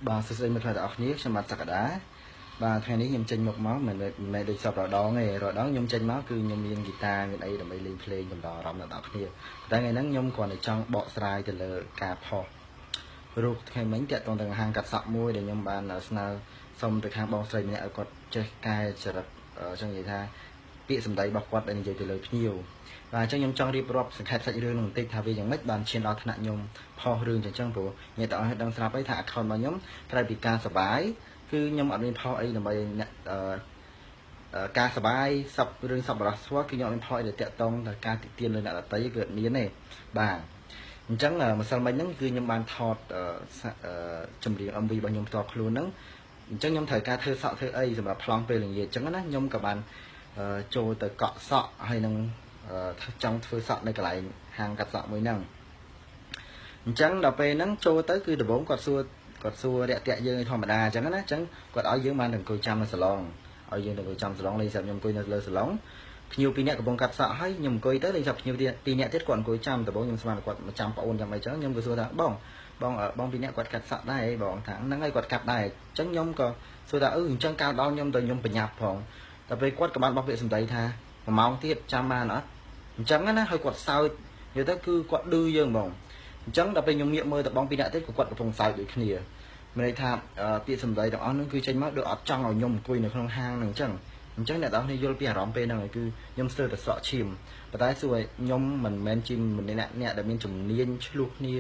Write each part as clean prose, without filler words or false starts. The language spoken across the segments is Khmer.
បាទសួស្តីមិត្តភក្តិទាំងអស់គ្នាខ្ញុំបាទសក្តាបាទថ្ងៃនេះខ្ញុំចេញមុខមកមិនមែនដូចសពរដងទេរដងខ្ញុំចេញមកគឺខ្ញុំមានហ្គីតាមានអីដើម្បីលេងភ្លេងកំដរអារម្មណ៍ដល់អ្នកគ្នាតែថ្ងៃហ្នឹងខ្ញុំគ្រាន់តែចង់បកស្រាយទៅលើការផុសរូបថ្ងៃមិញតាក់ទងទៅនឹងហាងកាត់សក់មួយដែលខ្ញុំបានស្នើសុំទៅខាងបងស្រីម្នាក់ឲ្យគាត់ចេះកែចរិតចង់និយាយថាពាក្យសម្ដីរបស់គាត់ដែលនិយាយទៅលើភ្ញៀវបាទអញ្ចឹងខ្ញុំចង់រៀបរាប់សង្ខេបសាច់រឿងនឹងបន្តិចថាវាយ៉ាងម៉េចបានឈានដល់ថ្នាក់ខ្ញុំផុសរឿងចឹងចឹងព្រោះអ្នកទាំងអស់ដឹងស្រាប់ហើយថា account របស់ខ្ញុំក្រៅពីការសបាយគឺខ្ញុំអត់មានផុសអីដើម្បីអ្នកការសបាយសពរឿងសប្បុរសធម៌គឺខ្ញុំអត់មានផុសអីដែលតាក់ទងដល់ការតិទៀនលើអ្នកដទៃគឺអត់មានទេបាទអញ្ចឹងម្សិលមិញហ្នឹងគឺខ្ញុំបានថតចម្រៀង MV របស់ខ្ញុំផ្ទាល់ខ្លួនហ្នឹងអញ្ចឹងខ្ញុំត្រូវការធ្វើសក់ធ្វើអីសម្រាប់ប្លង់ពេលល្ងាចអញ្ចឹងណាខ្ញុំក៏បានចូលទៅកក់សក់ហើយនឹងចង់ធ្វើសក់នៅកន្លែងហាងកាត់សក់មួយហ្នឹងអញ្ចឹងដល់ពេលហ្នឹងចូលទៅគឺដំបូងគាត់សួរគាត់សួររាក់ទាក់យើងឲ្យធម្មតាអញ្ចឹងណាអញ្ចឹងគាត់ឲ្យយើងបានទៅអង្គុយចាំនៅសាឡុងឲ្យយើងទៅអង្គុយចាំសាឡុងលេងស្រាប់ខ្ញុំអង្គុយនៅលើសាឡុងភ្ញៀវពីរនាក់កំពុងកាត់សក់ហើយខ្ញុំអង្គុយទៅលេងស្រាប់ភ្ញៀវពីរនាក់ទៀតគាត់អង្គុយចាំដំបូងខ្ញុំស្មានគាត់មកចាំប្អូនចាំអីចឹងខ្ញុំក៏សួរថាបងបងបងពីរនាក់គាត់កាត់សក់ដែរបងថាហ្នឹងហើយគាត់កាត់ដែរអញ្ចឹងខ្ញុំក៏សួរថាអឺអញ្ចឹងកាលដល់ខ្ញុំទៅខ្ញុំប្រញាប់ផងតែពេលគាត់ក៏បានបោះពាក្យសម្ដីថា1ម៉ោងទៀតចាំបានអត់អញ្ចឹងណាហើយគាត់សើចនិយាយទៅគឺគាត់ឌឺយើងហ្មងអញ្ចឹងដល់ពេលខ្ញុំងាកមើលទៅបងពីរនាក់ទៀតក៏គាត់កំពុងសើចដូចគ្នាមានន័យថាពាក្យសម្ដីទាំងអស់ហ្នឹងគឺចេញមកដូចអត់ចង់ឲ្យខ្ញុំអង្គុយនៅក្នុងហាងហ្នឹងអញ្ចឹងអញ្ចឹងអ្នកទាំងអស់គ្នាយល់ពីអារម្មណ៍ពេលហ្នឹងហើយគឺខ្ញុំស្ទើរតែស្រក់ឈាមប៉ុន្តែសួរឲ្យខ្ញុំមិនមែនជាម្នាក់អ្នកដែលមានជំនាញឆ្លោះគ្នា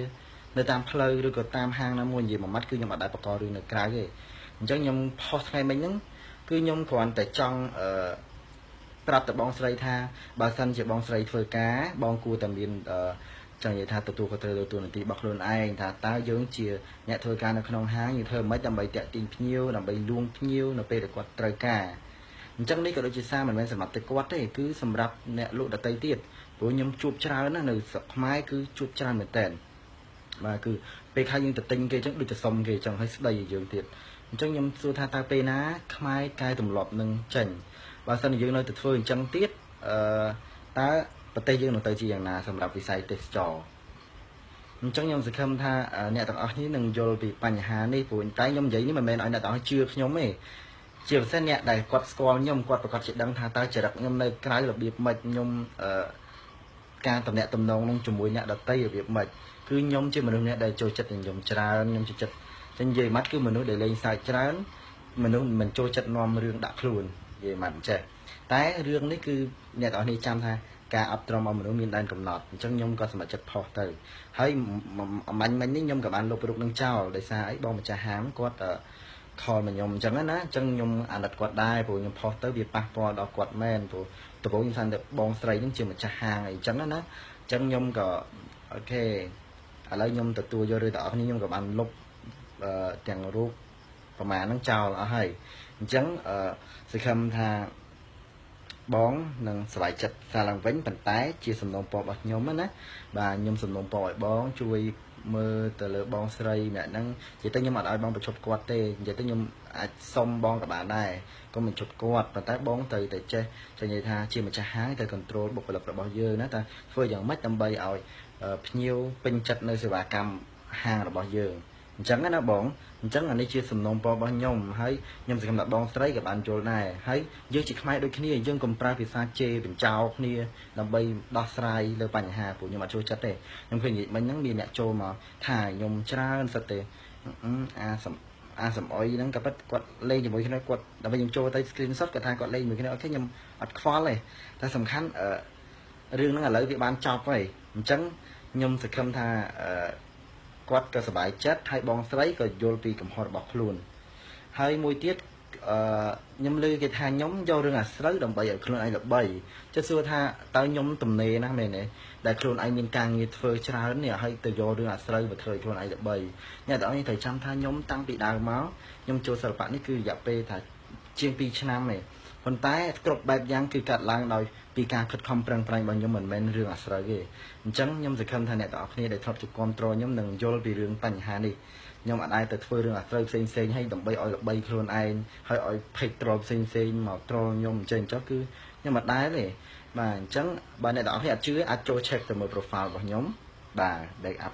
នៅតាមផ្លូវឬក៏តាមហាងណាមួយនិយាយមួយម៉ាត់គឺខ្ញុំអត់ដែលបង្ករឿងនៅក្រៅទេអញ្ចឹងខ្ញុំផុសថ្ងៃមិញហ្នឹងគឺខ្ញុំគ្រាន់តែចង់អឺប្រាប់ទៅបងស្រីថាបើសិនជាបងស្រីធ្វើការបងគួរតែមានចង់និយាយថាទទួលខុសត្រូវលើតួនាទីរបស់ខ្លួនឯងថាតើយើងជាអ្នកធ្វើការនៅក្នុងហាងយើងធ្វើម៉េចដើម្បីតាក់ទាញភ្ញៀវដើម្បីលួងភ្ញៀវនៅពេលដែលគាត់ត្រូវការអញ្ចឹងនេះក៏ដូចជាសារមិនមែនសម្រាប់តែគាត់ទេគឺសម្រាប់អ្នកលក់ដទៃទៀតព្រោះខ្ញុំជួបច្រើនណាស់នៅស្រុកខ្មែរគឺជួបច្រើនមែនតើបាទគឺពេលខ្លះយើងទៅទិញគេអញ្ចឹងដូចទៅសុំគេអញ្ចឹងហើយស្ដីឲ្យយើងទៀតអញ្ចឹងខ្ញុំសួរថាតើពេលណាខ្មែរកែទម្លាប់នឹងចេញបើសិនជាយើងនៅតែធ្វើអញ្ចឹងទៀតអឺតើប្រទេសយើងនឹងទៅជាយ៉ាងណាសម្រាប់វិស័យទេសចរអញ្ចឹងខ្ញុំសង្ឃឹមថាអ្នកទាំងអស់គ្នានឹងយល់ពីបញ្ហានេះព្រោះតែខ្ញុំនិយាយនេះមិនមែនឲ្យអ្នកទាំងអស់ជឿខ្ញុំទេជាពិសេសអ្នកដែលគាត់ស្គាល់ខ្ញុំគាត់ប្រកាសជាដឹងថាតើចរិតខ្ញុំនៅក្រៅរបៀបម៉េចខ្ញុំអឺការតំណាក់តំណងនឹងជាមួយអ្នកដទៃរបៀបម៉េចគឺខ្ញុំជាមនុស្សម្នាក់ដែលចូលចិត្តញញឹមច្រើនខ្ញុំចូលចិត្តចឹងនិយាយម៉ាត់គឺមនុស្សដែលលេងសើចច្រើនមនុស្សមិនចូលចិត្តនាំរឿងដាក់ខ្លួននិយាយម៉ាត់ចេះតែរឿងនេះគឺអ្នកទាំងអស់គ្នាចាំថាការអត់ទ្រាំរបស់មនុស្សមានដែនកំណត់អញ្ចឹងខ្ញុំក៏សម្រេចចិត្តផុសទៅហើយអមាញ់មិញនេះខ្ញុំក៏បានលុបរូបនឹងចោលដោយសារអីបងម្ចាស់ហាងគាត់ខលមកខ្ញុំអញ្ចឹងណាអញ្ចឹងខ្ញុំអាណិតគាត់ដែរព្រោះខ្ញុំផុសទៅវាប៉ះពាល់ដល់គាត់មែនព្រោះដំបូងខ្ញុំថាតែបងស្រីនឹងជាម្ចាស់ហាងអីអញ្ចឹងណាអញ្ចឹងខ្ញុំក៏OK ឥឡូវខ្ញុំទទួលយករឿងទាំងអស់គ្នាខ្ញុំក៏បានលុបទាំងរូបប្រហែលហ្នឹងចោលអស់ហើយអញ្ចឹងសង្ឃឹមថាបងនឹងសប្បាយចិត្តសារឡើងវិញប៉ុន្តែជាសំណូមពររបស់ខ្ញុំណាបាទខ្ញុំសំណូមពរឲ្យបងជួយមើលទៅលើបងស្រីម្នាក់ហ្នឹងនិយាយទៅខ្ញុំអត់ឲ្យបងប្រជប់គាត់ទេនិយាយទៅខ្ញុំអាចសុំបងក៏បានដែរកុំបញ្ជប់គាត់ប៉ុន្តែបងត្រូវតែចេះចង់និយាយថាជាម្ចាស់ហាងត្រូវ control បុគ្គលិករបស់យើងណាតើធ្វើយ៉ាងម៉េចដើម្បីឲ្យភ្ញៀវពេញចិត្តនៅសេវាកម្មហាងរបស់យើងអញ្ចឹងណាបងអញ្ចឹងអានេះជាសំណូមពររបស់ខ្ញុំហើយខ្ញុំសង្ឃឹមថាបងស្រីក៏បានយល់ដែរហើយយើងជាខ្មែរដូចគ្នាយើងកុំប្រើភាសាជេរបញ្ចោគ្នាដើម្បីដោះស្រាយលើបញ្ហាព្រោះខ្ញុំអត់ចូលចិត្តទេខ្ញុំឃើញនិយាយមិញហ្នឹងមានអ្នកចូលមកថាខ្ញុំច្រើនសិតទេអាសំអាសំអុយហ្នឹងក៏ពិតគាត់លេងជាមួយគ្នាគាត់ដើម្បីខ្ញុំចូលទៅ screenshot គាត់ថាគាត់លេងជាមួយគ្នាOK ខ្ញុំអត់ខ្វល់ទេតែសំខាន់រឿងហ្នឹងឥឡូវវាបានចប់ហើយអញ្ចឹងខ្ញុំសង្ឃឹមថាគាត់ក៏សប្បាយចិត្តហើយបងស្រីក៏យល់ពីកំហុសរបស់ខ្លួនហើយមួយទៀតអឺខ្ញុំឮគេថាខ្ញុំយករឿងអាស្រូវដើម្បីឲ្យខ្លួនឯងល្បីចុះសួរថាតើខ្ញុំទំនេរណាស់មែនទេដែលខ្លួនឯងមានការងារធ្វើច្រើននេះហើយទៅយករឿងអាស្រូវមកធ្វើឲ្យខ្លួនឯងល្បីអ្នកទាំងអស់នេះត្រូវចាំថាខ្ញុំតាំងពីដើមមកខ្ញុំចូលសិល្បៈនេះគឺរយៈពេលថាជាង2ឆ្នាំទេប៉ុន្តែគ្រប់បែបយ៉ាងគឺកាត់ឡើងដោយពីការខិតខំប្រឹងប្រែងរបស់ខ្ញុំមិនមែនរឿងអាស្រូវទេអញ្ចឹងខ្ញុំសង្ឃឹមថាអ្នកទាំងអស់គ្នាដែលធ្លាប់ជាគ្រប់គ្រងខ្ញុំនឹងយល់ពីរឿងបញ្ហានេះខ្ញុំអត់អាចទៅធ្វើរឿងអាស្រូវផ្សេងផ្សេងឲ្យដើម្បីឲ្យល្បីខ្លួនឯងហើយឲ្យ page troll ផ្សេងផ្សេងមក troll ខ្ញុំអញ្ចឹងចុះគឺខ្ញុំអត់ដែរទេបាទអញ្ចឹងបើអ្នកទាំងអស់គ្នាអត់ជឿអាចចូល check ទៅមើល profile របស់ខ្ញុំបាទ back up